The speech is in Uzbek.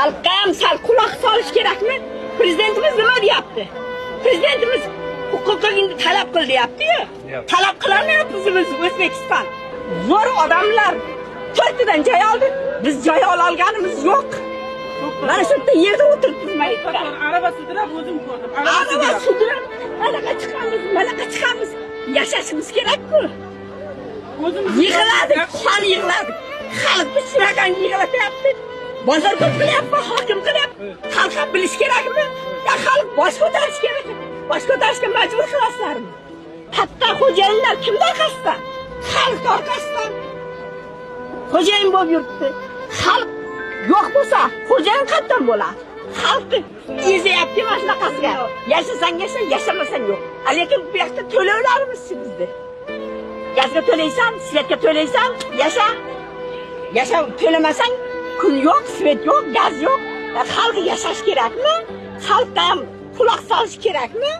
Xalqqa ham sal quloq solish kerakmi? Prezidentimiz nima deyapti? Prezidentimiz huquqingni talab qil deyapti-yu. Talab qilolmayapmiz biz, O'zbekiston. Zo'r odamlar to'rttadan joy oldi. Biz joy ololganimiz yo'q. Mana shu yerda yerda o'tiribmiz mayitda. Arava sudrab o'zim ko'rdim. Arava Arava sudrab. Sudrab, manaqa chiqamiz, manaqa chiqamiz. Yashashimiz kerak-ku. O'zim Yig'ladik, xon yig'ladik. Xalqni shunaqangi yig'latyapti. Bozor ko'p qilyapti, hokim qilyapti. Xalq ham bilish kerakmi? Ya xalq bosh ko'tarish kerak. Bosh ko'tarishga majbur qilasizlarmi? Katta xo'jayinlar kimni orqasida? Xalq orqasidan. Xo'jayin bo'lib yuribdi. Xalq yo'q bo'lsa, xo'jayin qayerdan bo'ladi? Xalqni ezyapti mana shunaqasiga. Yashasang yasha, yashamasang yo'q. Lekin bu yoqda to'lovlarimiz bizda. Gazga to'laysan, свет ga to'laysan, yasha. Yasha, to'lamasang kun yo'q, свет yo'q, gaz yo'q. Xalq yashash kerakmi? Xalqqa ham quloq solish kerakmi?